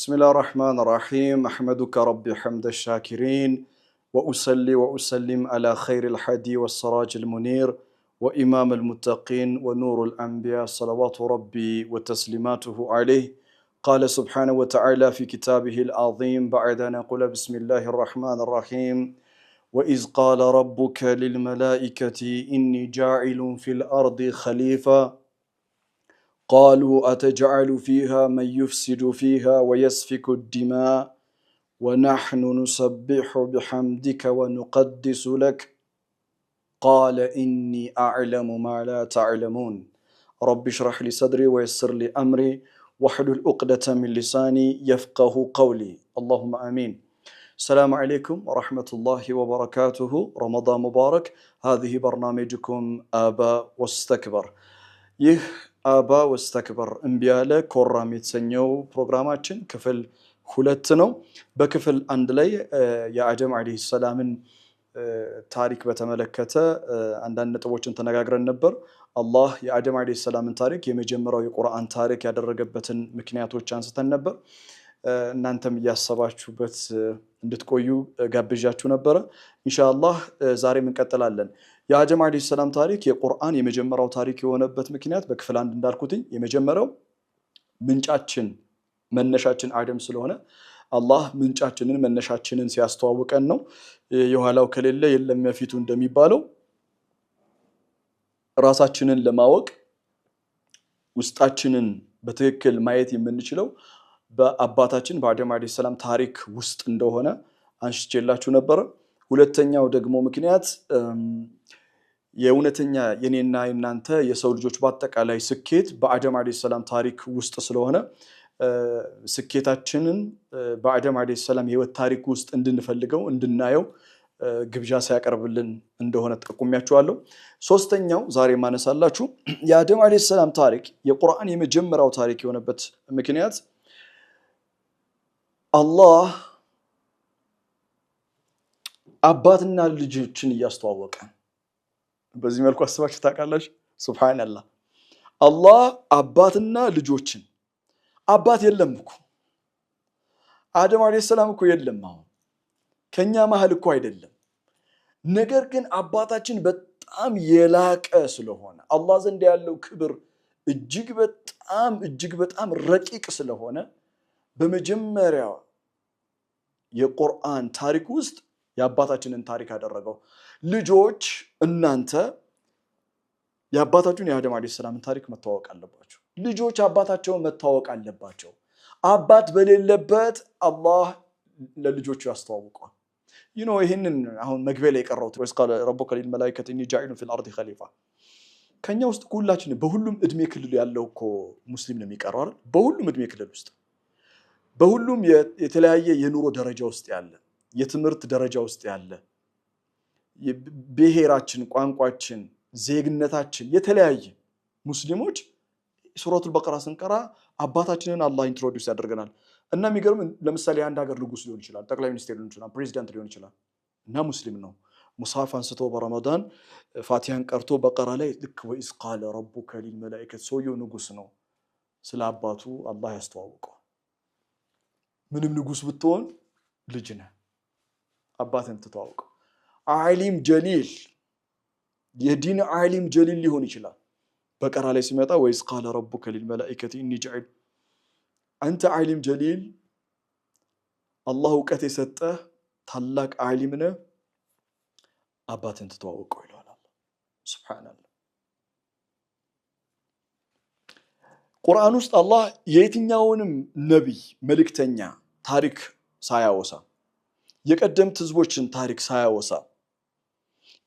بسم الله الرحمن الرحيم أحمدك ربي حمد الشاكرين وأصلي وأسلم على خير الحدي والسراج المنير وإمام المتقين ونور الأنبياء صلوات ربي وتسليماته عليه. قال سبحانه وتعالى في كتابه العظيم بعد أن أقول بسم الله الرحمن الرحيم: وإذ قال ربك للملائكة إني جاعل في الأرض خليفة قالوا أتجعل فيها من يفسد فيها ويسفك الدماء ونحن نسبح بحمدك ونقدس لك قال إني أعلم ما لا تعلمون رب اشرح لي صدري ويسر لي أمري واحلل عقدة من لساني يفقه قولي اللهم آمين. السلام عليكم ورحمة الله وبركاته. رمضان مبارك. هذه برنامجكم آبا واستكبر. ይህ አባ ወስተክበር እምቢ ያለ ኮራም የተሰኘው ፕሮግራማችን ክፍል 2 ነው። በክፍል 1 ላይ የአደም ዓለይሂ ሰላምን ታሪክ በተመለከተ አንዳንድ ነጥቦችን ተነጋግረን ነበር። አላህ የአደም ዓለይሂ ሰላምን ታሪክ የመጀመሪያው የቁርአን ታሪክ ያደረገበትን ምክንያቶች አንስተን ነበር። እናንተም እያሰባችሁበት እንድትቆዩ ጋብዣችሁ ነበረ። ኢንሻአላህ ዛሬም እንቀጥላለን። የአደም ዓለይሂ ሰላም ታሪክ የቁርአን የመጀመሪያው ታሪክ የሆነበት ምክንያት በክፍል 1 እንዳልኩትኝ የመጀመሪያው ምንጫችን መነሻችን አደም ስለሆነ አላህ ምንጫችንን መነሻችንን ሲያስተዋውቀን ነው። የኋላው ከሌለ የለም የፊቱ እንደሚባለው ራሳችንን ለማወቅ ውስጣችንን በትክክል ማየት የምንችለው በአባታችን በአደም ዓለይሂ ሰላም ታሪክ ውስጥ እንደሆነ አንስቼላችሁ ነበር። ሁለተኛው ደግሞ ምክንያት የእውነተኛ የኔና የናንተ የሰው ልጆች በአጠቃላይ ስኬት በአደም ዓለይሂ ሰላም ታሪክ ውስጥ ስለሆነ ስኬታችንን በአደም ዓለይሂ ሰላም የህይወት ታሪክ ውስጥ እንድንፈልገው እንድናየው ግብዣ ሲያቀርብልን እንደሆነ ጠቁሜያችኋለሁ። ሶስተኛው ዛሬ ማነሳላችሁ የአደም ዓለይሂ ሰላም ታሪክ የቁርአን የመጀመሪያው ታሪክ የሆነበት ምክንያት አላህ አባትና ልጆችን እያስተዋወቀ። በዚህ መልኩ አስባችሁ ታውቃላችሁ? ሱብሃንአላህ። አላህ አባትና ልጆችን፣ አባት የለም እኮ አደም ዓለይሂ ሰላም እኮ የለም፣ አሁን ከኛ መሃል እኮ አይደለም። ነገር ግን አባታችን በጣም የላቀ ስለሆነ አላህ ዘንድ ያለው ክብር እጅግ በጣም ረቂቅ ስለሆነ በመጀመሪያ የቁርአን ታሪክ ውስጥ የአባታችንን ታሪክ አደረገው። ልጆች እናንተ የአባታችሁን የአደም ዓለይሂ ሰላምን ታሪክ መተዋወቅ አለባችሁ። ልጆች አባታቸውን መተዋወቅ አለባቸው። አባት በሌለበት አላህ ለልጆቹ ያስተዋውቀዋል። ይህንን አሁን መግቢያ ላይ የቀረውት وإذ قال ربك للملائكة إني جاعل في الأرض خليفة። ከኛ ውስጥ ሁላችን በሁሉም እድሜ ክልል ያለው እኮ ሙስሊም ነው የሚቀረው አይደል? በሁሉም እድሜ ክልል ውስጥ በሁሉም የተለያየ የኑሮ ደረጃ ውስጥ ያለ፣ የትምህርት ደረጃ ውስጥ ያለ፣ ብሔራችን፣ ቋንቋችን፣ ዜግነታችን የተለያየ ሙስሊሞች ሱረቱል በቀራ ስንቀራ አባታችንን አላህ introduce ያደርገናል። እና የሚገርም ለምሳሌ የአንድ ሀገር ንጉስ ሊሆን ይችላል፣ ጠቅላይ ሚኒስቴር ሊሆን ይችላል፣ ፕሬዚዳንት ሊሆን ይችላል እና ሙስሊም ነው። ሙስሐፍ አንስቶ በረመዳን ፋቲሃን ቀርቶ በቀራ ላይ ልክ وإذ قال ربك للملائكة ሰውየው ንጉስ ነው። ስለ አባቱ አላህ ያስተዋውቀዋል። ምንም ንጉስ ብትሆን ልጅ ነህ፣ አባትን ትተዋውቀው። ዓሊም ጀሊል የዲን ዓሊም ጀሊል ሊሆን ይችላል። በቀራ ላይ ሲመጣ وإذ قال ربك للملائكة إني جاعل፣ አንተ ዓሊም ጀሊል አላህ እውቀት የሰጠህ ታላቅ ዓሊም ነህ፣ አባትን ትተዋውቀው ይለዋል። ሱብሓነላህ። ቁርአን ውስጥ አላህ የየትኛውንም ነቢይ መልእክተኛ ታሪክ ሳያወሳ፣ የቀደምት ህዝቦችን ታሪክ ሳያወሳ፣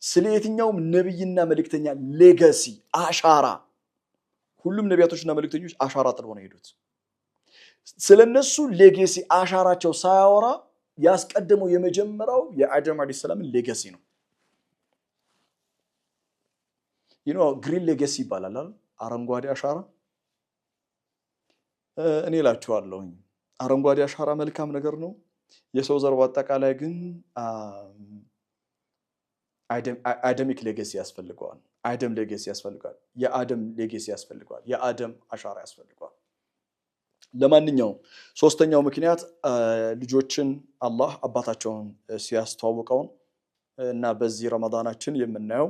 ስለ የትኛውም ነቢይና መልእክተኛ legacy አሻራ፣ ሁሉም ነቢያቶችና መልእክተኞች አሻራ ጥለው ነው የሄዱት። ስለነሱ legacy አሻራቸው ሳያወራ ያስቀደመው የመጀመሪያው የአደም ዓለይሂ ሰላምን legacy ነው። Green legacy ይባላል አይደል? አረንጓዴ አሻራ። እኔ እላችኋለሁኝ አረንጓዴ አሻራ መልካም ነገር ነው። የሰው ዘር በአጠቃላይ ግን Adamic legacy ያስፈልገዋል። አደም legacy ያስፈልገዋል። የአደም legacy ያስፈልገዋል። የአደም አሻራ ያስፈልገዋል። ለማንኛውም ሶስተኛው ምክንያት ልጆችን አላህ አባታቸውን ሲያስተዋውቀውን እና በዚህ ረመዳናችን የምናየው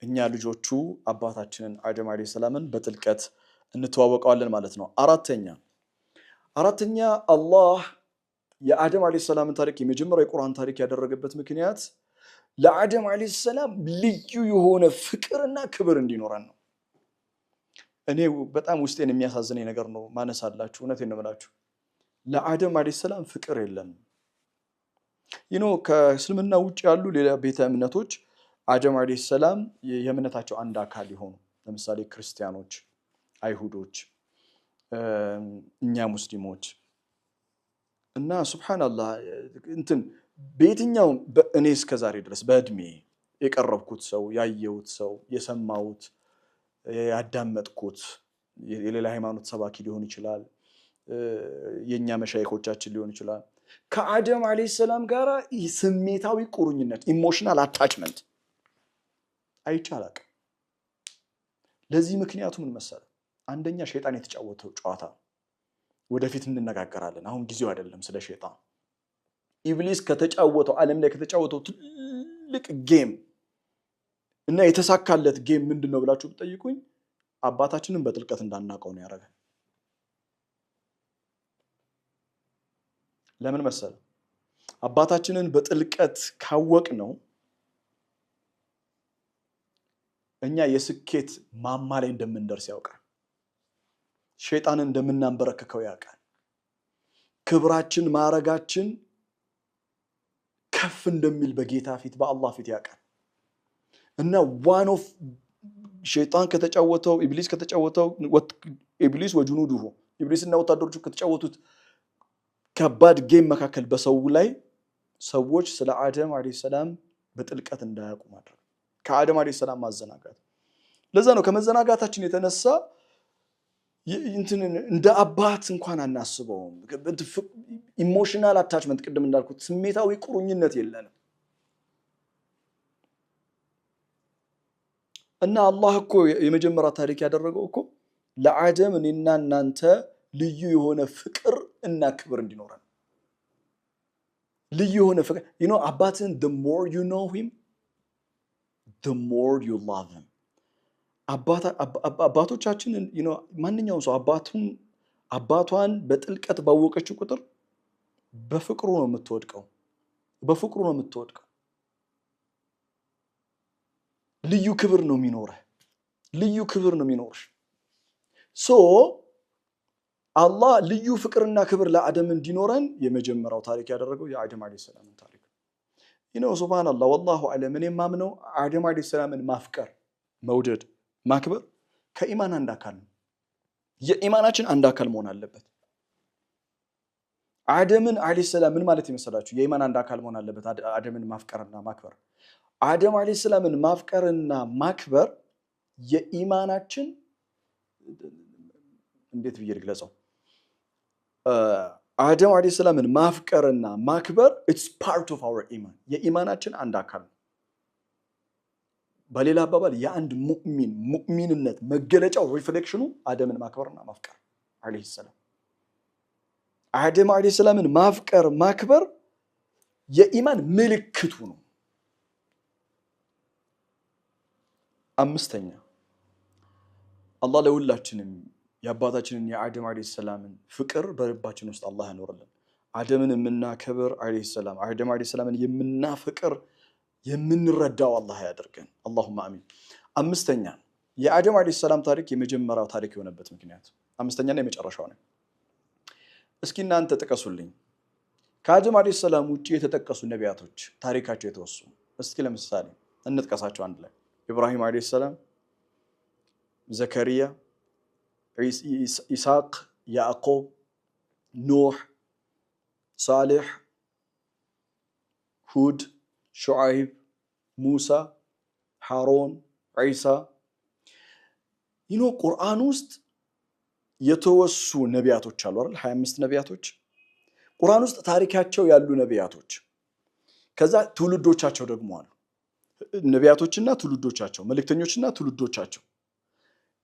እኛ ልጆቹ አባታችንን አደም ዓለይሂ ሰላምን በጥልቀት እንተዋወቀዋለን ማለት ነው። አራተኛ አላህ የአደም ዓለይሂ ሰላምን ታሪክ የመጀመሪያው የቁርአን ታሪክ ያደረገበት ምክንያት ለአደም ዓለይሂ ሰላም ልዩ የሆነ ፍቅርና ክብር እንዲኖረን ነው። እኔ በጣም ውስጤን የሚያሳዝነኝ ነገር ነው ማነሳላችሁ፣ እውነቴን ነው የምላችሁ። ለአደም ዓለይሂ ሰላም ፍቅር የለንም። ከእስልምና ውጭ ያሉ ሌላ ቤተ እምነቶች አደም ዓለይሂ ሰላም የእምነታቸው አንድ አካል የሆኑ፣ ለምሳሌ ክርስቲያኖች፣ አይሁዶች፣ እኛ ሙስሊሞች እና ሱብሓነላህ እንትን በየትኛውም እኔ እስከዛሬ ድረስ በእድሜ የቀረብኩት ሰው፣ ያየሁት ሰው፣ የሰማሁት፣ ያዳመጥኩት የሌላ ሃይማኖት ሰባኪ ሊሆን ይችላል፣ የእኛ መሻይኮቻችን ሊሆን ይችላል። ከአደም ዓለይሂ ሰላም ጋር ስሜታዊ ቁርኝነት፣ emotional attachment አይቼ አላውቅም። ለዚህ ምክንያቱ ምን መሰለህ? አንደኛ ሸይጣን የተጫወተው ጨዋታ፣ ወደፊት እንነጋገራለን። አሁን ጊዜው አይደለም ስለ ሸይጣን። ኢብሊስ ከተጫወተው፣ ዓለም ላይ ከተጫወተው ትልቅ game እና የተሳካለት game ምንድን ነው ብላችሁ ብትጠይቁኝ አባታችንን በጥልቀት እንዳናውቀው ነው ያደረገን። ለምን መሰለህ? አባታችንን በጥልቀት ካወቅነው እኛ የስኬት ማማ ላይ እንደምንደርስ ያውቃል። ሸይጣንን እንደምናንበረክከው ያውቃል። ክብራችን ማዕረጋችን ከፍ እንደሚል በጌታ ፊት፣ በአላህ ፊት ያውቃል። እና one of ሸይጣን ከተጫወተው፣ ኢብሊስ ከተጫወተው፣ إبليس وجنوده፣ ኢብሊስና ወታደሮቹ ከተጫወቱት ከባድ game መካከል በሰው ላይ ሰዎች ስለ አደም ዓለይሂ ሰላም በጥልቀት እንዳያውቁ ማድረግ፣ ከአደም ዓለይሂ ሰላም ማዘናጋት። ለዛ ነው ከመዘናጋታችን የተነሳ እንደ አባት እንኳን አናስበውም። Emotional attachment፣ ቅድም እንዳልኩት ስሜታዊ ቁርኝነት የለንም። እና አላህ እኮ የመጀመሪያ ታሪክ ያደረገው እኮ ለአደም እኔና እናንተ ልዩ የሆነ ፍቅር እና ክብር እንዲኖረን፣ ልዩ የሆነ ፍቅር። አባትህን the more you know him, the more you love him። አባቶቻችንን፣ ማንኛውም ሰው አባቱን አባቷን በጥልቀት ባወቀችው ቁጥር በፍቅሩ ነው የምትወድቀው፣ በፍቅሩ ነው የምትወድቀው። ልዩ ክብር ነው የሚኖርህ፣ ልዩ ክብር ነው የሚኖርሽ። So አላህ ልዩ ፍቅርና ክብር ለአደም እንዲኖረን የመጀመሪያው ታሪክ ያደረገው የአደም ዓለይሂ ሰላምን ታሪክ ነው። ሱብሃነላህ፣ ወላሁ አዕለም። እኔ የማምነው አደም ዓለይሂ ሰላምን ማፍቀር፣ መውደድ፣ ማክበር ከኢማን አንድ አካል ነው። የኢማናችን አንድ አካል መሆን አለበት። አደምን ዓለይሂ ሰላም ምን ማለት ይመስላችሁ? የኢማን አንድ አካል መሆን አለበት አደምን ማፍቀርና ማክበር። አደም ዓለይሂ ሰላምን ማፍቀርና ማክበር የኢማናችን፣ እንዴት ብዬ ልግለጸው? አደም ዓለይሂ ሰላምን ማፍቀርና ማክበር it's part of our ኢማን፣ የኢማናችን አንድ አካል ነው። በሌላ አባባል የአንድ ሙእሚን ሙእሚንነት መገለጫው፣ reflection ኑ አደምን ማክበርና ማፍቀር ዓለይሂ ሰላም። አደም ዓለይሂ ሰላምን ማፍቀር ማክበር የኢማን ምልክቱ ነው። አምስተኛ፣ አላህ ለሁላችንም የአባታችንን የአደም ዓለይሂ ሰላምን ፍቅር በልባችን ውስጥ አላህ ያኖርልን። አደምን የምናከብር፣ ዓለይሂ ሰላም፣ አደም ዓለይሂ ሰላምን የምናፈቅር፣ የምንረዳው አላህ ያደርገን። አላሁመ አሚን። አምስተኛ፣ የአደም ዓለይሂ ሰላም ታሪክ የመጀመሪያው ታሪክ የሆነበት ምክንያት፣ አምስተኛና የመጨረሻው ነው። እስኪ እናንተ ጥቀሱልኝ ከአደም ዓለይሂ ሰላም ውጭ የተጠቀሱ ነቢያቶች ታሪካቸው የተወሱ። እስኪ ለምሳሌ እንጥቀሳቸው አንድ ላይ፦ ኢብራሂም ዓለይሂ ሰላም፣ ዘከሪያ፣ ኢስሐቅ፣ ያዕቆብ፣ ኑሕ፣ ሳሌሕ፣ ሁድ፣ ሹዓይብ፣ ሙሳ፣ ሃሮን፣ ዒሳ። ቁርአን ውስጥ የተወሱ ነቢያቶች አሉ አይደል? 25 ነቢያቶች ቁርአን ውስጥ ታሪካቸው ያሉ ነቢያቶች፣ ከዛ ትውልዶቻቸው ደግሞ አሉ። ነቢያቶችና ትውልዶቻቸው፣ መልእክተኞችና ትውልዶቻቸው፣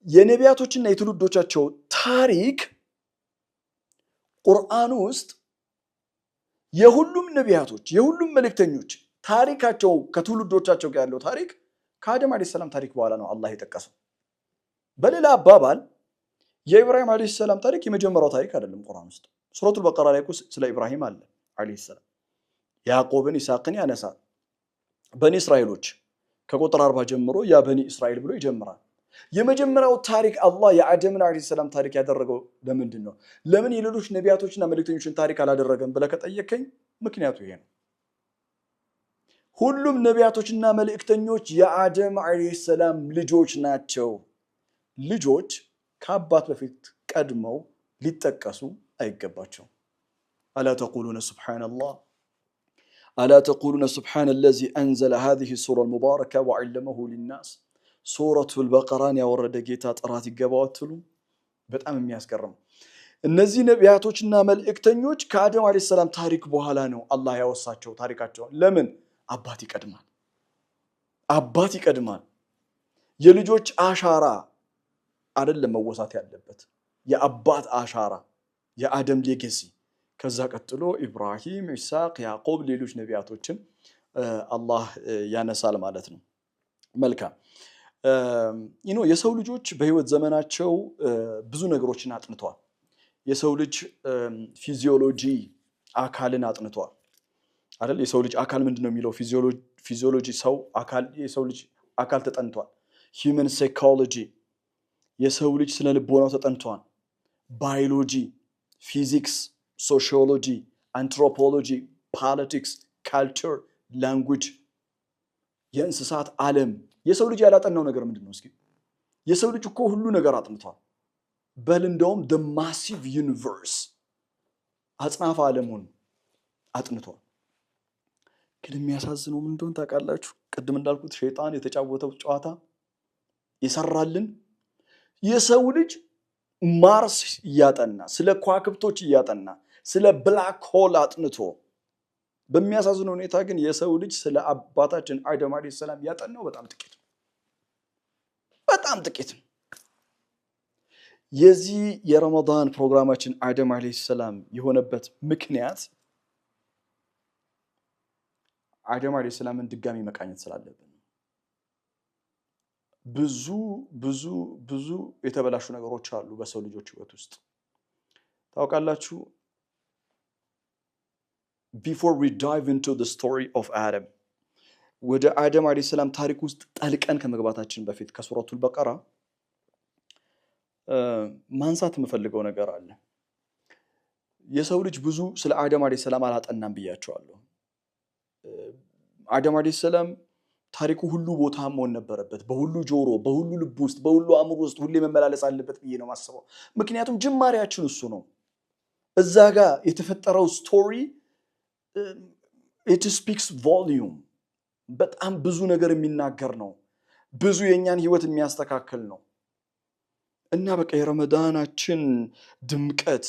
የነቢያቶችና የትውልዶቻቸው ታሪክ። ቁርአኑ ውስጥ የሁሉም ነቢያቶች የሁሉም መልእክተኞች ታሪካቸው ከትውልዶቻቸው ጋር ያለው ታሪክ ከአደም ዓለይሂ ሰላም ታሪክ በኋላ ነው አላህ የጠቀሰው። በሌላ አባባል የኢብራሂም ዓለይሂ ሰላም ታሪክ የመጀመሪያው ታሪክ አይደለም ቁርአን ውስጥ። ሱረቱል በቀራ ላይ ስለ ኢብራሂም አለ ዓለይሂ ሰላም። ያዕቆብን ይስሐቅን ያነሳል። በኒ እስራኤሎች ከቁጥር 40 ጀምሮ ያ በኒ እስራኤል ብሎ ይጀምራል። የመጀመሪያው ታሪክ አላህ የአደምን ዓለይሂ ሰላም ታሪክ ያደረገው ለምንድን ነው? ለምን የሌሎች ነቢያቶችና መልእክተኞችን ታሪክ አላደረገም ብለህ ከጠየከኝ ምክንያቱ ይሄ ነው። ሁሉም ነቢያቶችና መልእክተኞች የአደም ዓለይሂ ሰላም ልጆች ናቸው። ልጆች ከአባት በፊት ቀድመው ሊጠቀሱ አይገባቸውም። ألا تقولون سبحان الله ألا تقولون سبحان الذي أنزل هذه السورة المباركة وعلمه للناس። ሱረቱል በቀራን ያወረደ ጌታ ጥራት ይገባው አትሉም? በጣም የሚያስገርም። እነዚህ ነቢያቶችና መልእክተኞች ከአደም ዓለይሂ ሰላም ታሪክ በኋላ ነው አላህ ያወሳቸው ታሪካቸውን። ለምን? አባት ይቀድማል። አባት ይቀድማል። የልጆች አሻራ አይደለም መወሳት ያለበት፣ የአባት አሻራ፣ የአደም legacy። ከዛ ቀጥሎ ኢብራሂም፣ ኢስሐቅ፣ ያዕቆብ፣ ሌሎች ነቢያቶችን አላህ ያነሳል ማለት ነው። መልካም። የሰው ልጆች በህይወት ዘመናቸው ብዙ ነገሮችን አጥንተዋል። የሰው ልጅ physiology አካልን አጥንተዋል አይደል? የሰው ልጅ አካል ምንድን ነው የሚለው physiology ሰው አካል የሰው ልጅ አካል ተጠንቷል። Human psychology የሰው ልጅ ስነ ልቦናው ተጠንቷል። Biology፣ physics፣ sociology፣ anthropology፣ politics፣ culture፣ language፣ የእንስሳት ዓለም። የሰው ልጅ ያላጠናው ነገር ምንድን ነው? እስኪ የሰው ልጅ እኮ ሁሉ ነገር አጥንቷል። በል እንደውም the massive universe አጽናፈ ዓለሙን አጥንቷል። ግን የሚያሳዝነው ምን እንደሆነ ታውቃላችሁ? ቅድም እንዳልኩት ሸይጣን የተጫወተው ጨዋታ የሰራልን የሰው ልጅ ማርስ እያጠና፣ ስለ ከዋክብቶች እያጠና፣ ስለ black hole አጥንቶ፣ በሚያሳዝን ሁኔታ ግን የሰው ልጅ ስለ አባታችን አደም ዓለይሂ ሰላም ያጠናው በጣም ጥቂት ነው። በጣም ጥቂት ነው። የዚህ የረመዳን ፕሮግራማችን አደም ዓለይሂ ሰላም የሆነበት ምክንያት አደም ዓለይሂ ሰላምን ድጋሚ መቃኘት ስላለብን ነው። ብዙ ብዙ ብዙ የተበላሹ ነገሮች አሉ በሰው ልጆች ህይወት ውስጥ፣ ታውቃላችሁ። Before we dive into the story of Adam፣ ወደ አደም ዓለይሂ ሰላም ታሪክ ውስጥ ጠልቀን ከመግባታችን በፊት ከሱረቱል በቀራ ማንሳት የምፈልገው ነገር አለ። የሰው ልጅ ብዙ ስለ አደም ዓለይሂ ሰላም አላጠናም ብያችኋለሁ። አደም ዓለይሂ ሰላም ታሪኩ ሁሉ ቦታ መሆን ነበረበት። በሁሉ ጆሮ፣ በሁሉ ልብ ውስጥ፣ በሁሉ አእምሮ ውስጥ ሁሌ መመላለስ አለበት ብዬ ነው የማስበው። ምክንያቱም ጅማሬያችን እሱ ነው። እዛ ጋር የተፈጠረው story it speaks volume፣ በጣም ብዙ ነገር የሚናገር ነው። ብዙ የእኛን ህይወት የሚያስተካክል ነው። እና በቃ የረመዳናችን ድምቀት፣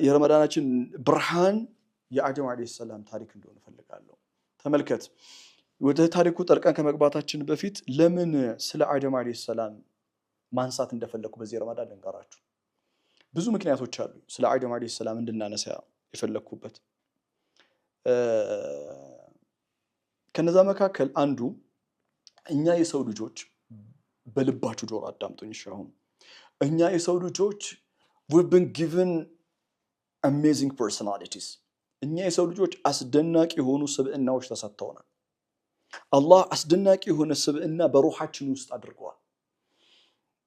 የረመዳናችን ብርሃን የአደም ዓለይሂ ሰላም ታሪክ እንደሆነ እፈልጋለሁ። ተመልከት፣ ወደ ታሪኩ ጠልቀን ከመግባታችን በፊት ለምን ስለ አደም ዓለይሂ ሰላም ማንሳት እንደፈለግኩ በዚህ ረመዳን ልንገራችሁ። ብዙ ምክንያቶች አሉ ስለ አደም ዓለይሂ ሰላም እንድናነሳ የፈለግኩበት። ከነዛ መካከል አንዱ እኛ የሰው ልጆች፣ በልባችሁ ጆሮ አዳምጡኝ። እሺ፣ አሁን እኛ የሰው ልጆች we've been given amazing personalities። እኛ የሰው ልጆች አስደናቂ የሆኑ ስብዕናዎች ተሰጥተውናል። አላህ አስደናቂ የሆነ ስብዕና በሩሓችን ውስጥ አድርገዋል።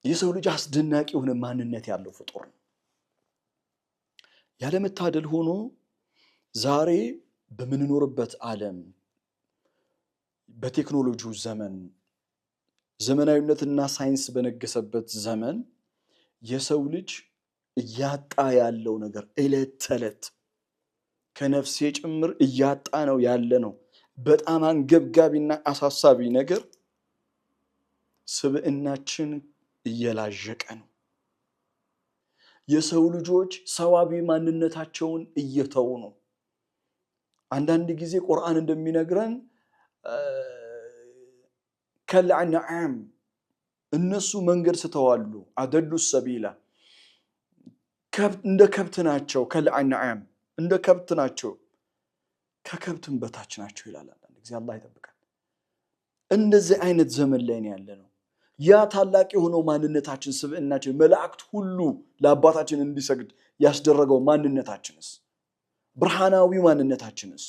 የሰው ልጅ አስደናቂ የሆነ ማንነት ያለው ፍጡር ነው። ያለመታደል ሆኖ ዛሬ በምንኖርበት ዓለም፣ በቴክኖሎጂው ዘመን፣ ዘመናዊነትና ሳይንስ በነገሰበት ዘመን የሰው ልጅ እያጣ ያለው ነገር፣ ዕለት ተዕለት ከነፍሴ ጭምር እያጣ ነው ያለ ነው። በጣም አንገብጋቢና አሳሳቢ ነገር ስብዕናችን እየላዠቀ ነው። የሰው ልጆች ሰዋዊ ማንነታቸውን እየተዉ ነው። አንዳንድ ጊዜ ቁርአን እንደሚነግረን كالأنعام እነሱ መንገድ ስተዋሉ፣ أضل سبيلا። እንደ ከብት ናቸው። كالأنعام እንደ ከብት ናቸው፣ ከከብትም በታች ናቸው ይላል። አንዳንድ ጊዜ አላህ ይጠብቃል። እንደዚህ አይነት ዘመን ላይ ነው ያለነው። ያ ታላቅ የሆነው ማንነታችን ስብዕናችን፣ መላእክት ሁሉ ለአባታችን እንዲሰግድ ያስደረገው ማንነታችንስ፣ ብርሃናዊ ማንነታችንስ?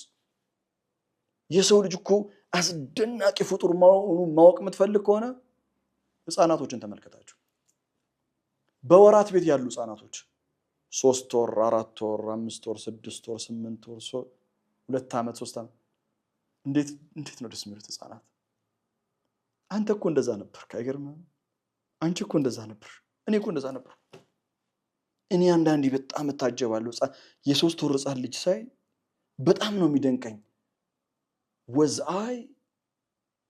የሰው ልጅ እኮ አስደናቂ ፍጡር መሆኑን ማወቅ የምትፈልግ ከሆነ ህፃናቶችን ተመልከታቸው። በወራት ቤት ያሉ ህፃናቶች 3 ወር፣ 4 ወር፣ 5 ወር፣ 6 ወር፣ 8 ወር፣ 2 ዓመት፣ 3 ዓመት፣ እንዴት እንዴት ነው ደስ የሚሉት ህፃናት። አንተ እኮ እንደዛ ነበር፣ አይገርምህም? አንቺ እኮ እንደዛ ነበር፣ እኔ እኮ እንደዛ ነበር። እኔ አንዳንዴ በጣም እታጀባለሁ። የ3 ወር ህፃን ልጅ ሳይ በጣም ነው የሚደንቀኝ። Was I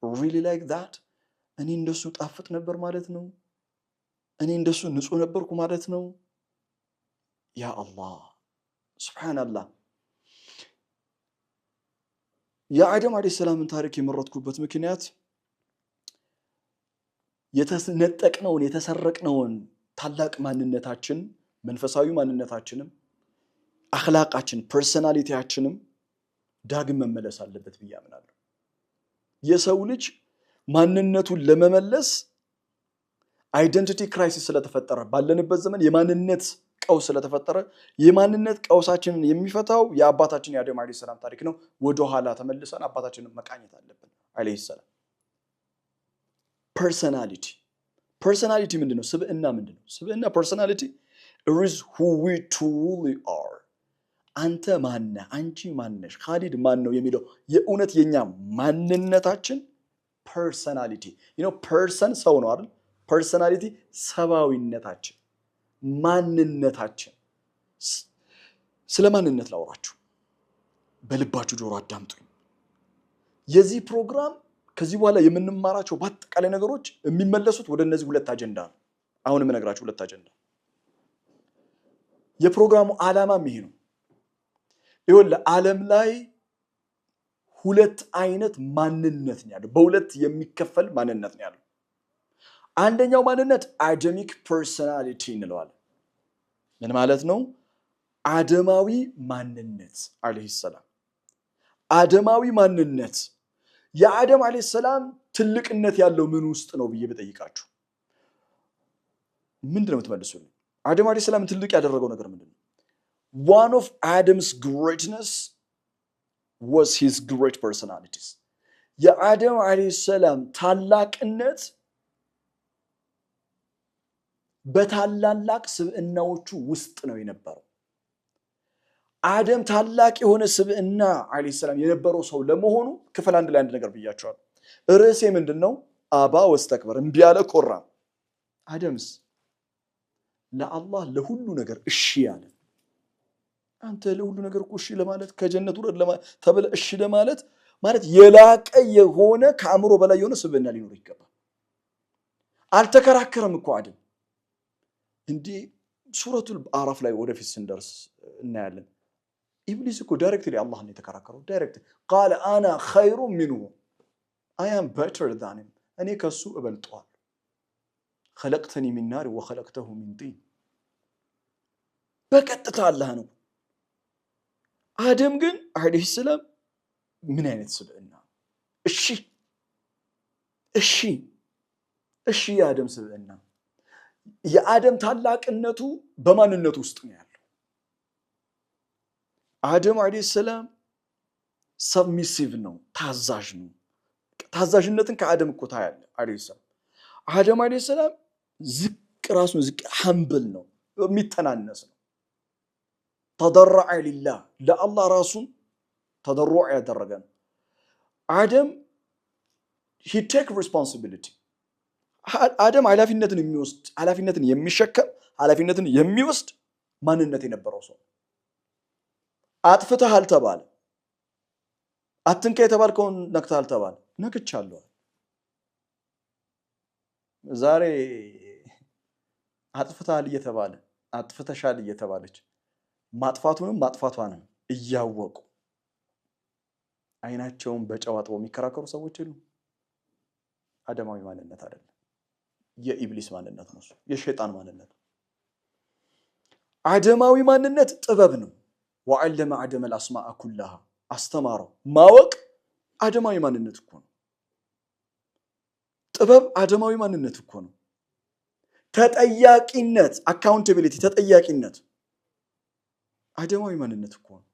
really like that? እኔ እንደሱ ጣፍጥ ነበር ማለት ነው። እኔ እንደሱ ንጹህ ነበርኩ ማለት ነው። ያ አላህ፣ ሱብሓነላህ። የአደም ዓለይሂ ሰላምን ታሪክ የመረጥኩበት ምክንያት የተነጠቅነውን የተሰረቅነውን ታላቅ ማንነታችን፣ መንፈሳዊ ማንነታችንም፣ አኽላቃችን፣ personality ያችንም ዳግም መመለስ አለበት ብዬ አምናለሁ። የሰው ልጅ ማንነቱን ለመመለስ identity crisis ስለተፈጠረ፣ ባለንበት ዘመን የማንነት ቀውስ ስለተፈጠረ፣ የማንነት ቀውሳችንን የሚፈታው የአባታችን የአደም ዓለይሂ ሰላም ታሪክ ነው። ወደኋላ ተመልሰን አባታችንን መቃኘት አለብን ዓለይሂ ሰላም። Personality ምንድን ነው? ስብዕና ምንድን ነው? ስብዕና personality is who we truly are። አንተ ማነህ? አንቺ ማነሽ? ካሊድ ማን ነው የሚለው የእውነት የኛ ማንነታችን personality። Person ሰው ነው አይደል? Personality ሰብአዊነታችን፣ ማንነታችን። ስለ ማንነት ላውራችሁ፣ በልባችሁ ጆሮ አዳምጡኝ። የዚህ ፕሮግራም ከዚህ በኋላ የምንማራቸው በአጠቃላይ ነገሮች የሚመለሱት ወደ እነዚህ ሁለት አጀንዳ ነው። አሁን የምነግራችሁ ሁለት አጀንዳ። የፕሮግራሙ ዓላማም ይሄ ነው። ይኸውልህ፣ ዓለም ላይ ሁለት አይነት ማንነት ነው ያለው። በሁለት የሚከፈል ማንነት ነው ያለው። አንደኛው ማንነት Adamic personality እንለዋለን። ምን ማለት ነው? አደማዊ ማንነት ዓለይሂ ሰላም። አደማዊ ማንነት፣ የአደም ዓለይሂ ሰላም ትልቅነት ያለው ምን ውስጥ ነው ብዬ ብጠይቃችሁ ምንድን ነው የምትመልሱልኝ? አደም ዓለይሂ ሰላም ትልቅ ያደረገው ነገር ምንድን ነው? One of Adam's greatness was his great personalities። የአደም ዓለይሂ ሰላም ታላቅነት በታላላቅ ስብዕናዎቹ ውስጥ ነው የነበረው። አደም ታላቅ የሆነ ስብዕና ዓለይሂ ሰላም የነበረው ሰው ለመሆኑ ክፍል አንድ ላይ አንድ ነገር ብያችኋለሁ። ርዕሴ ምንድን ነው? أبى واستكبر፣ እምቢ ያለ ኮራ። አደምስ ለአላህ ለሁሉ ነገር እሺ ያለ። አንተ ለሁሉ ነገር እኮ እሺ ለማለት፣ ከጀነት ውረድ ተብለህ እሺ ለማለት ማለት የላቀ የሆነ፣ ከአእምሮ በላይ የሆነ ስብዕና ሊኖር ይገባል። አልተከራከረም እኮ አደም። እንዲህ ሱረቱል አራፍ ላይ ወደፊት ስንደርስ እናያለን። ኢብሊስ እኮ directly አላህን የተከራከረው direct قال أنا خير منه، I am better than him፣ እኔ ከሱ እበልጠዋለሁ። خلقتني من نار وخلقته من طين። በቀጥታ አላህ ነው። አደም ግን ዓለይሂ ሰላም ምን አይነት ስብዕና! እሺ እሺ እሺ። የአደም ስብዕና፣ የአደም ታላቅነቱ በማንነቱ ውስጥ ነው ያለው። አደም ዓለይሂ ሰላም submissive ነው፣ ታዛዥ ነው። ታዛዥነትን ከአደም እኮ ታያለህ። ዓለይሂ ሰላም፣ አደም ዓለይሂ ሰላም ዝቅ፣ ራሱን ዝቅ፣ humble ነው፣ የሚተናነስ ነው። تضرع لله፣ ለአላህ ራሱን ተደሩዕ ያደረገ ነው። አደም he take responsibility። አደም ኃላፊነትን የሚወስድ፣ ኃላፊነትን የሚሸከም፣ ኃላፊነትን የሚወስድ ማንነት የነበረው ሰው። አጥፍተሃል ተባለ። አትንካ የተባልከውን ነክተሃል ተባለ። ነክቻለሁ። ዛሬ አጥፍተሃል እየተባለ፣ አጥፍተሻል እየተባለች፣ ማጥፋቱንም ማጥፋቷንም እያወቁ አይናቸውን በጨው አጥበው የሚከራከሩ ሰዎች የሉም። አደማዊ ማንነት አይደለም፣ የኢብሊስ ማንነት ነው፣ የሸይጣን ማንነት ነው። አደማዊ ማንነት ጥበብ ነው። ወዐለመ አደመል አስማአ ኩላሃ አስተማረው። ማወቅ አደማዊ ማንነት እኮ ነው። ጥበብ አደማዊ ማንነት እኮ ነው። ተጠያቂነት accountability፣ ተጠያቂነት አደማዊ ማንነት እኮ ነው።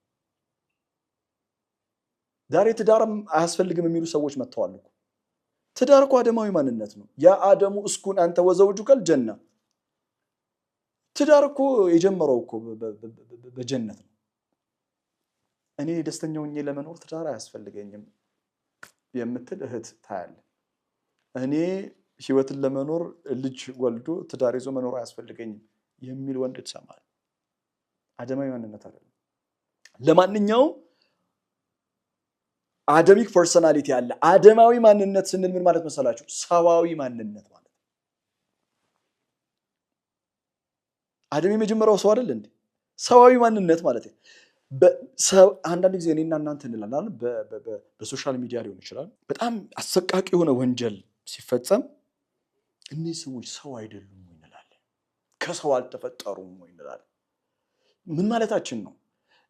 ዛሬ ትዳርም አያስፈልግም የሚሉ ሰዎች መጥተዋል እኮ። ትዳር እኮ አደማዊ ማንነት ነው። يا آدم اسكن أنت وزوجك الجنة። ትዳር እኮ የጀመረው እኮ በጀነት ነው። እኔ ደስተኛ ሆኜ ለመኖር ትዳር አያስፈልገኝም የምትል እህት ታያለ። እኔ ህይወትን ለመኖር ልጅ ወልዶ ትዳር ይዞ መኖር አያስፈልገኝም የሚል ወንድ ትሰማለህ። አደማዊ ማንነት አይደለም። ለማንኛውም Adamic personality አለ። አደማዊ ማንነት ስንል ምን ማለት መሰላችሁ? ሰዋዊ ማንነት ማለት። አደም የመጀመሪያው ሰው አይደል እንዴ? ሰዋዊ ማንነት ማለት ነው። አንዳንድ ጊዜ እኔና እናንተ እንላለን፣ በ social media ሊሆን ይችላል፣ በጣም አሰቃቂ የሆነ ወንጀል ሲፈጸም እነዚህ ሰዎች ሰው አይደሉም ወይ እንላለን። ከሰው አልተፈጠሩም ወይ እንላለን። ምን ማለታችን ነው?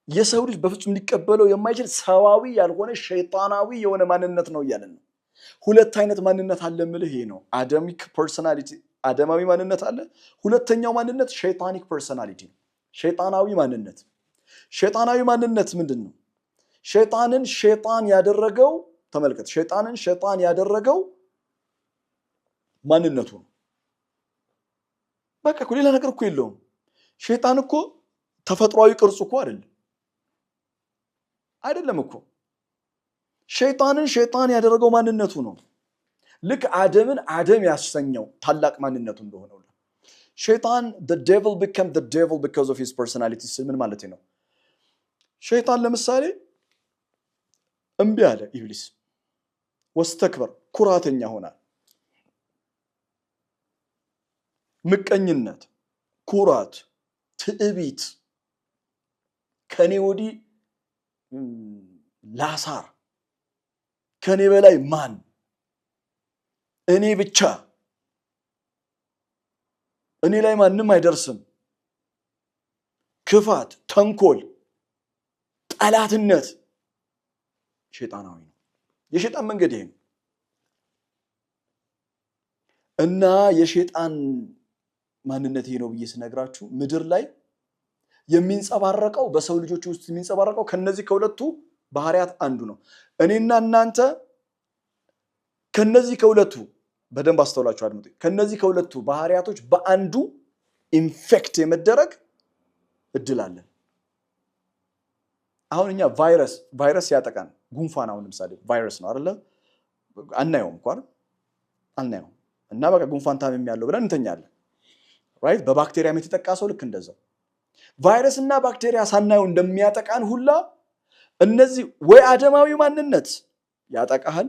የሰው ልጅ በፍጹም ሊቀበለው የማይችል ሰዋዊ ያልሆነ ሸይጣናዊ የሆነ ማንነት ነው እያለን ነው። ሁለት አይነት ማንነት አለ የምልህ ይሄ ነው። Adamic personality አደማዊ ማንነት አለ። ሁለተኛው ማንነት shaitanic personality ነው፣ ሸይጣናዊ ማንነት። ሸይጣናዊ ማንነት ምንድን ነው? ሸይጣንን ሸይጣን ያደረገው ተመልከት፣ ሸይጣንን ሸይጣን ያደረገው ማንነቱ ነው። በቃ እኮ ሌላ ነገር እኮ የለውም። ሸይጣን እኮ ተፈጥሯዊ ቅርጹ እኮ አይደለም አይደለም እኮ ሸይጣንን ሸይጣን ያደረገው ማንነቱ ነው። ልክ አደምን አደም ያሰኘው ታላቅ ማንነቱ እንደሆነ ሸይጣን the devil became the devil because of his personality ስል ምን ማለት ነው? ሸይጣን ለምሳሌ እምቢ አለ ኢብሊስ፣ واستكبر ኩራተኛ ሆናል። ምቀኝነት፣ ኩራት፣ ትዕቢት ከኔ ወዲህ ላሳር፣ ከኔ በላይ ማን፣ እኔ ብቻ፣ እኔ ላይ ማንም አይደርስም፣ ክፋት፣ ተንኮል፣ ጠላትነት ሸይጣናዊ ነው። የሸይጣን መንገድ ይሄ ነው እና የሸይጣን ማንነት ይሄ ነው ብዬ ስነግራችሁ ምድር ላይ የሚንጸባረቀው በሰው ልጆች ውስጥ የሚንጸባረቀው ከነዚህ ከሁለቱ ባህሪያት አንዱ ነው። እኔና እናንተ ከነዚህ ከሁለቱ በደንብ አስተውላችሁ አድምጡ። ከነዚህ ከሁለቱ ባህሪያቶች በአንዱ infect የመደረግ እድል አለን። አሁን እኛ ቫይረስ ያጠቃን ጉንፋን፣ አሁን ለምሳሌ ቫይረስ ነው አይደለ? አናየውም እኮ አይደል? አናየውም እና በቃ ጉንፋን ታምሜ ያለው ብለን እንተኛለን። Right። በባክቴሪያም የተጠቃ ሰው ልክ እንደዛው ቫይረስ እና ባክቴሪያ ሳናየው እንደሚያጠቃን ሁላ እነዚህ ወይ አደማዊ ማንነት ያጠቃሃል፣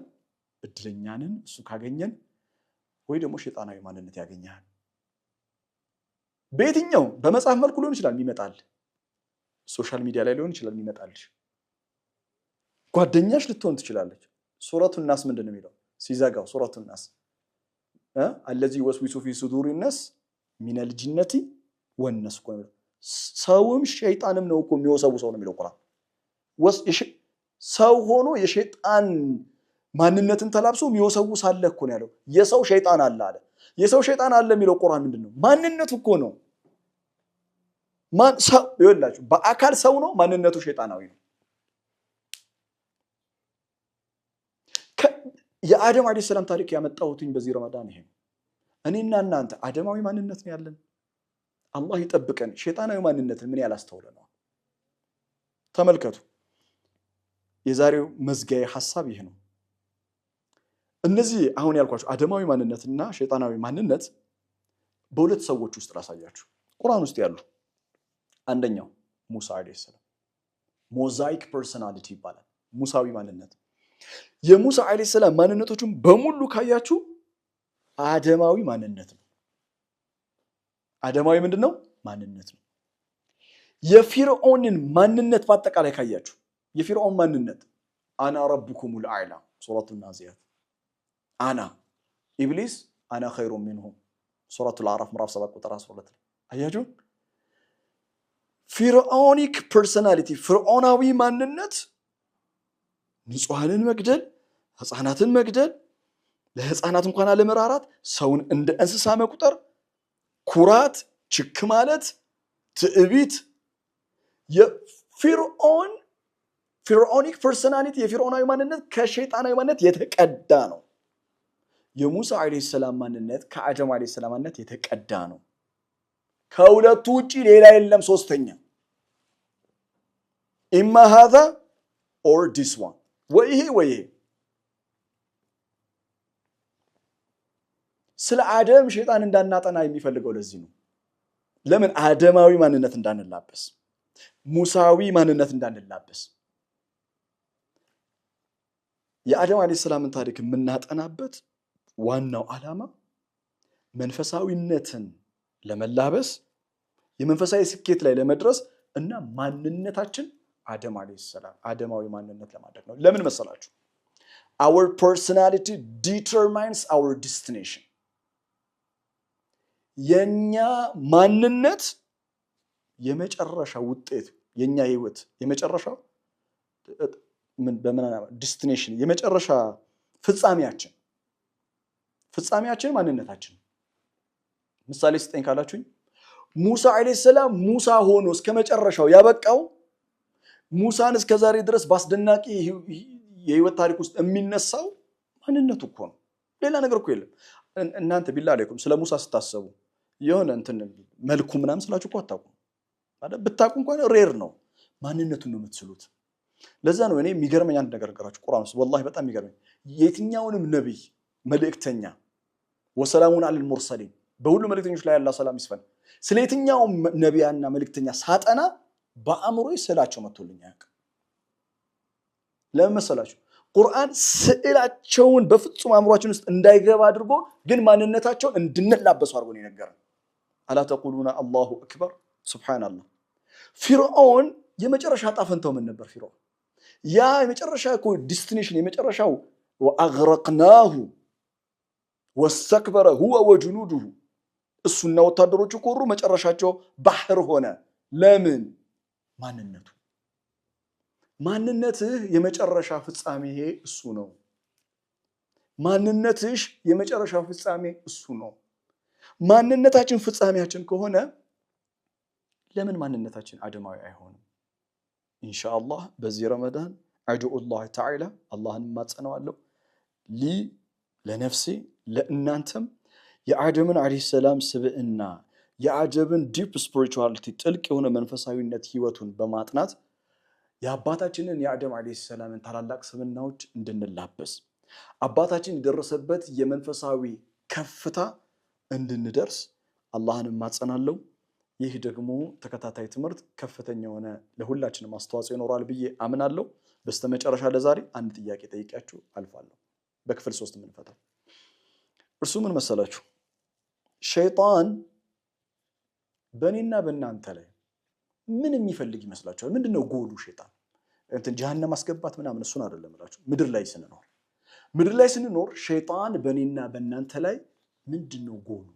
እድለኛንን እሱ ካገኘን፣ ወይ ደግሞ ሸይጣናዊ ማንነት ያገኘሃል። በየትኛው በመጽሐፍ መልኩ ሊሆን ይችላል የሚመጣል፣ social media ላይ ሊሆን ይችላል የሚመጣልሽ፣ ጓደኛሽ ልትሆን ትችላለች። ሱረቱ ናስ ምንድን ነው የሚለው ሲዘጋው? ሱረቱ ናስ الذي يوسوس في صدور الناس من الجنة والناس እኮ ነው። ሰውም ሸይጣንም ነው እኮ የሚወሰውሰው ነው የሚለው ቁርአን። ሰው ሆኖ የሸይጣን ማንነትን ተላብሶ የሚወሰውስ አለ እኮ ነው ያለው። የሰው ሸይጣን አለ አለ። የሰው ሸይጣን አለ የሚለው ቁርአን ምንድን ነው? ማንነቱ እኮ ነው። ይኸውላችሁ በአካል ሰው ነው፣ ማንነቱ ሸይጣናዊ ነው። የአደም ዓለይሂ ሰላም ታሪክ ያመጣሁትኝ በዚህ ረመዳን ይሄ ነው። እኔና እናንተ አደማዊ ማንነት ነው ያለን። አላህ ይጠብቀን። ሸይጣናዊ ማንነትን ምን ያላስተውለነዋል? ተመልከቱ። የዛሬው መዝጊያ ሐሳብ ይህ ነው። እነዚህ አሁን ያልኳቸው አደማዊ ማንነትና ሸይጣናዊ ማንነት በሁለት ሰዎች ውስጥ ላሳያችሁ፣ ቁርአን ውስጥ ያሉ። አንደኛው ሙሳ ዓለይሂ ሰላም mosaic personality ይባላል። ሙሳዊ ማንነት። የሙሳ ዓለይሂ ሰላም ማንነቶቹን በሙሉ ካያችሁ አደማዊ ማንነት ነው። አደማዊ ምንድን ነው? ማንነት ነው። የፊርዖንን ማንነት በአጠቃላይ ካያችሁ የፊርዖን ማንነት أنا ربكم الأعلى ሱረቱ ናዚያት፣ أنا ኢብሊስ أنا خير منه ሱረቱ ልአዕራፍ ምዕራፍ 7 ቁጥር 12 ላይ አያችሁ። Pharaonic personality፣ ፍርዖናዊ ማንነት ንጹሐንን መግደል፣ ህፃናትን መግደል፣ ለህፃናት እንኳን አለመራራት፣ ሰውን እንደ እንስሳ መቁጠር፣ ኩራት፣ ችክ ማለት፣ ትዕቢት፣ የፊርዖን pharaonic personality፣ የፊርዖናዊ ማንነት ከሸይጣናዊ ማንነት የተቀዳ ነው። የሙሳ ዓለይሂ ሰላም ማንነት ከአደም ዓለይሂ ሰላም ማንነት የተቀዳ ነው። ከሁለቱ ውጪ ሌላ የለም። ሶስተኛ إما هذا or this one፣ ወይ ይሄ ወይ ይሄ። ስለ አደም ሸይጣን እንዳናጠና የሚፈልገው ለዚህ ነው። ለምን? አደማዊ ማንነት እንዳንላበስ፣ ሙሳዊ ማንነት እንዳንላበስ። የአደም ዓለይሂ ሰላምን ታሪክ የምናጠናበት ዋናው ዓላማ መንፈሳዊነትን ለመላበስ፣ የመንፈሳዊ ስኬት ላይ ለመድረስ እና ማንነታችን አደም ዓለይሂ ሰላም አደማዊ ማንነት ለማድረግ ነው። ለምን መሰላችሁ? Our personality determines our destination። የኛ ማንነት የመጨረሻ ውጤት፣ የኛ ህይወት የመጨረሻው destination፣ የመጨረሻ ፍጻሜያችን ማንነታችን። ምሳሌ ስጠኝ ካላችሁኝ ሙሳ ዓለይሂ ሰላም ሙሳ ሆኖ እስከ መጨረሻው ያበቃው፣ ሙሳን እስከ ዛሬ ድረስ በአስደናቂ የህይወት ታሪክ ውስጥ የሚነሳው ማንነቱ እኮ ነው። ሌላ ነገር እኮ የለም። እናንተ ቢላ አለይኩም ስለ ሙሳ ስታሰቡ የሆነ እንትን መልኩ ምናምን ስላችሁ እኮ አታውቁም። ብታውቁ እንኳን rare ነው። ማንነቱን ነው የምትስሉት። ለዛ ነው እኔ የሚገርመኝ አንድ ነገር ነገራችሁ ቁርአን ውስጥ፣ ወላሂ በጣም የሚገርመኝ፣ የትኛውንም ነቢይ መልእክተኛ፣ وسلام على المرسلين፣ በሁሉ መልእክተኞች ላይ ያላ ሰላም ይስፈን። ስለ የትኛውም ነቢያና መልእክተኛ ሳጠና በአእምሮዬ ስዕላቸው መጥቶልኝ አያውቅም። ለምን መሰላችሁ? ቁርአን ስዕላቸውን በፍጹም አእምሯችን ውስጥ እንዳይገባ አድርጎ ግን ማንነታቸውን እንድንላበሱ አድርጎ ነው የነገረን። ألا تقولون الله أكبر ሱብሓነላህ። ፊርዖን የመጨረሻ ዕጣ ፈንታው ምን ነበር? ፊርዖን ያ የመጨረሻ እኮ destination፣ የመጨረሻው وأغرقناه واستكبر هو وجنوده፣ እሱና ወታደሮቹ ኮሩ፣ መጨረሻቸው ባህር ሆነ። ለምን? ማንነቱ። ማንነትህ የመጨረሻ ፍጻሜ እሱ ነው። ማንነትሽ የመጨረሻ ፍጻሜ እሱ ነው። ማንነታችን ፍጻሜያችን ከሆነ ለምን ማንነታችን አደማዊ አይሆንም? ኢንሻአላህ በዚህ ረመዳን أدعو الله تعالى፣ አላህን እማጸነዋለሁ لي ለነፍሴ ለእናንተም የአደምን ዓለይሂ ሰላም ስብዕና፣ የአደምን deep spirituality፣ ጥልቅ የሆነ መንፈሳዊነት ህይወቱን በማጥናት የአባታችንን የአደም ዓለይሂ ሰላምን ታላላቅ ስብዕናዎች እንድንላበስ፣ አባታችን የደረሰበት የመንፈሳዊ ከፍታ እንድንደርስ አላህን እማጸናለሁ። ይህ ደግሞ ተከታታይ ትምህርት ከፍተኛ የሆነ ለሁላችንም አስተዋጽኦ ይኖራል ብዬ አምናለሁ። በስተመጨረሻ ለዛሬ አንድ ጥያቄ ጠይቂያችሁ አልፋለሁ። በክፍል 3 የምንፈታው እርሱ ምን መሰላችሁ? ሸይጣን በእኔና በእናንተ ላይ ምን የሚፈልግ ይመስላችኋል? ምንድን ነው ጎሉ? ሸይጣን እንትን ጀሃነም ማስገባት ምናምን እሱን አይደለም እላችሁ። ምድር ላይ ስንኖር ሸይጣን በእኔና በእናንተ ላይ ምንድን ነው ጎሉ?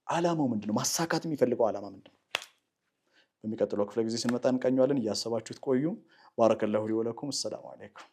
ዓላማው ምንድን ነው? ማሳካት የሚፈልገው ዓላማ ምንድን ነው? በሚቀጥለው ክፍለ ጊዜ ስንመጣ እንቃኘዋለን። እያሰባችሁት ቆዩ። بارك الله لي ولكم። السلام عليكم።